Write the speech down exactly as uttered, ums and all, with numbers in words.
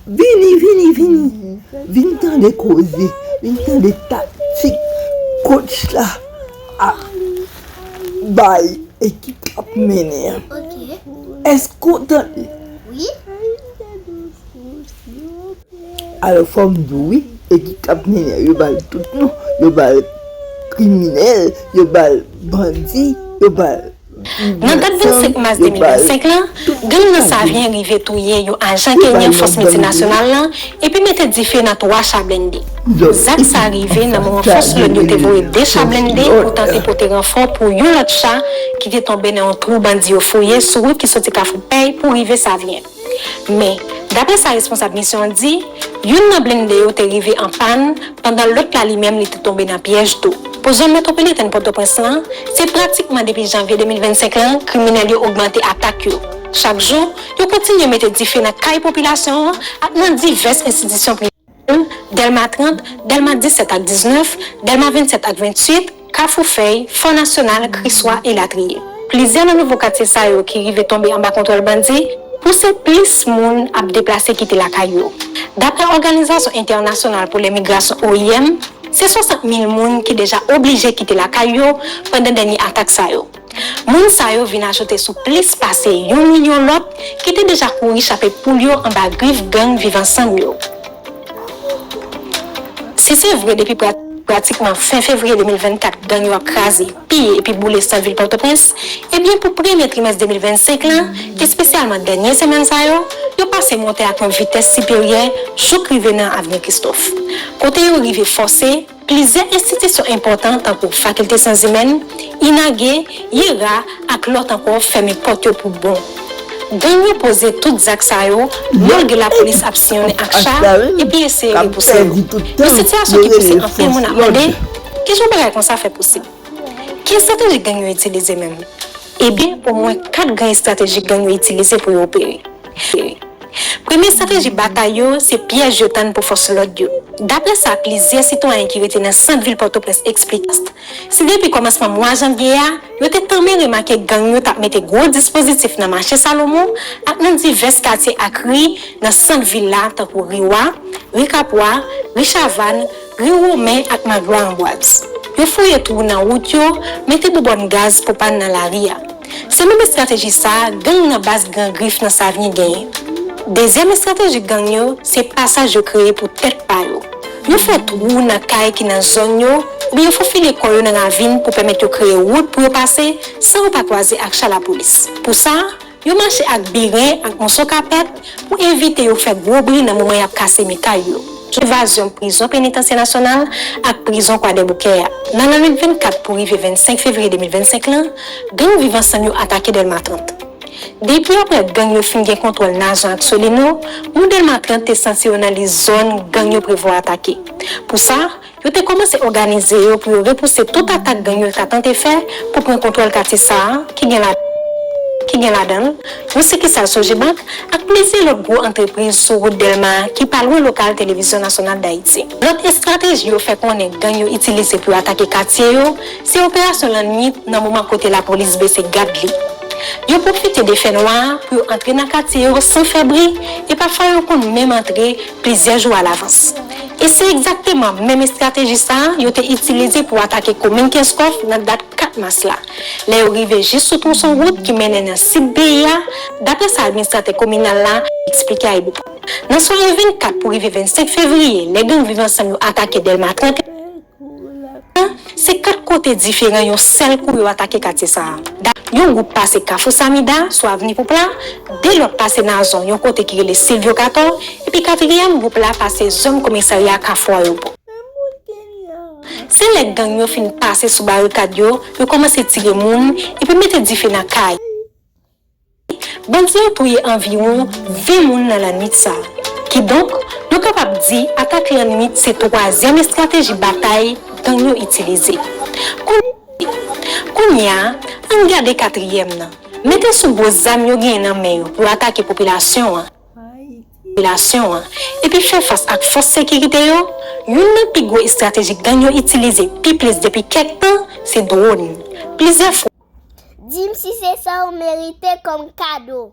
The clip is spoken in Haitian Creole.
Vini, vini, vini. Vin tande koze. Vin tande taktik coach la ap bay ekip k ap mennen an. Èske w tande? Wi. Alò, fò m di w wi, ekip k ap mennen an, yo ba l tout non. Yo ba l kriminèl, yo ba l bandi, yo ba l Nan dat vennsenk mas de mil vennsenk lan, gang nan Savyen rive touye yon ajan kenyan fòs miltinasyonal lan epi mete dife nan twa cha blende. Zak sa rive nan moman fòs lòd yo te voye de cha blende pou tante pote ranfò pou yon lòt cha ki te tonbe nan yon twou bandi yo fouye sou wout ki soti Kafou Pèy pou rive Savyen. Men, daprè sa responsab misyon an di, youn nan blende yo te rive an pàn, pandan lòt la li menm li te tonbe nan pyèj tou. Pou zòn metwopolitèn Pòtoprens lan, se pratikman depi janvye de mil vennsenk lan, kriminèl yo ogmante atak yo. Chak jou, yo kontinye mete dife nan kay popilasyon an ak nan divès enstitisyon prive, Dèlma trant, Dèlma disèt ak diznèf, Dèlma vennsèt ak venntuit, Kafou Fèy, Fò Nasyonal, Kriswa, elatriye. Plizyè nan nouvo katye sa yo ki rive tonbe anba kontwòl bandi pouse plis moun ap deplase kite lakay yo. Daprè Òganizasyon Entènasyonal pou Lemigrasyon, O I M, se swasant mil moun ki deja oblije kite lakay yo pandan dènye atak sa yo. Moun sa yo vin ajoute sou plis pase yon milyon lòt ki te deja kouri chape poul yo anba grif gang Viv Ansanm yo. Si se vre, depi pra-, pratikman fen fevriye de mil vennkat, gang yo ap kraze, piye epi boule sant vil Pòtoprens, ebyen, pou premye trimès de mil vennsenk lan, espesyalman dènye semèn sa yo, yo pase monte ak yon vitès siperyè jouk rive nan Avni Kristòf, kote yo rive fòse plizyè enstitisyon enpòtan tankou Fakilte Syans Imèn, INAGE, IERA ak lòt ankò fèmen pòt yo pou bon. Gang yo poze tout zak sa yo, malgre lapolis ap siyonnen ak cha epi eseye repouse yo. Yon sitiyasyon ki pouse anpil moun ap mande, kijan yon bagay konsa fè posib? Ki estrateji gang yo itilize menm? Ebyen, omwen kat gran estrateji gang yo itilize pou yo opere. Premye estrateji batay yo, se pyèj yo tann pou fòs lòd yo. Daprè sa plizyè sitwayen ki rete nan sant vil Pòtoprens eksplike, si depi kòmansman mwa janvye a, yo te tanmen remake gang yo t ap mete gwo dispozitif nan mache Salomon ak nan divès katye ak ri nan sant vil la, tankou Ri Wa, Ri Kapwa, Ri Chavàn, Ri Women ak Magloire Amboise. Yo fouye twou nan wout yo, mete boubòn gaz pwopàn nan lari a. Se menm estrateji sa a gang nan baz Gran Grif nan Savyen genyen. Dezyèm estrateji gang yo, se pasaj yo kreye pou tèt pa yo. Yo fè twou nan kay ki nan zòn yo, oubyen yo fofile kò yo nan ravin pou pèmèt yo kreye wout pou yo pase san yo pa kwaze ak cha lapolis. Pou sa, yo mache ak biren ak moso kapèt pou evite yo fè gwo bri nan moman y ap kase mi kay yo. Evazyon prizon Penitansye Nasyonal ak prizon Kwadèboukè a. Nan lannwit vennkat pou rive vennsenk fevriye de mil vennsenk lan, gang Viv Ansanm yo atake Dèlma trant. Depi aprè gang yo fin gen kontwòl Nazon ak Solino, moun Dèlma trant te santi yo nan lis zòn gang yo prevwa atake. Pou sa, yo te kòmanse òganize yo pou yo repouse tout atak gang yo ta tante fè pou pran kontwòl katye sa a, ki gen la, ki gen ladan l yon sikisal Sogebank ak plizyè lòt gwo antrepriz sou wout Dèlma a ki pa lwen lokal Televizyon Nasyonal Dayiti. Lòt estrateji yo fè konnen gang yo itilize pou yo atake katye yo, se operasyon lannwit nan moman kote lapolis bese gad li. Yo pwofite de fènwa a pou yo antre nan katye yo san fè bri e pafwa yo konn menm antre plizyè jou alavans. E se egzakteman menm estrateji sa a yo te itilize pou atake komin Kenskòf nan dat kat mas la, lè yo rive jis sou twonson wout ki mennen nan sid peyi a, daprè sa administratè kominal la eksplike Ayibopòs. Nan sware vennkat pou rive vennsenk fevriye, lè gang Viv Ansanm yo atake Dèlma trant, se kat kote diferan yon sèl kou yo atake katye sa a. Da-, yon gwoup pase Kafou Samida sou avni Poupla, de lòt pase Nazon, yon kote ki rele Silvyo Katò, epi katriyèm gwoup la pase zòn komisarya Kafou Ayewopò. Se lè gang yo fin pase sou barikad yo, yo kòmanse tire moun epi mete dife nan kay. Bandi yo touye anviwon ven moun nan lannwit sa a. Kidonk, nou kapab di atak lannwit se twazyèm estrateji batay gang yo itilize. Kounye a, ann gade katriyèm nan. Mete sou gwo zam yo genyen nan men yo pou atake popilasyon an, popilasyon an, epi fè fas ak fòs sekirite yo, youn nan pi gwo estrateji gang yo itilize pi plis depi kèk tan, se dwòn. Plizyè fwa, Di m si se sa w merite kòm kado.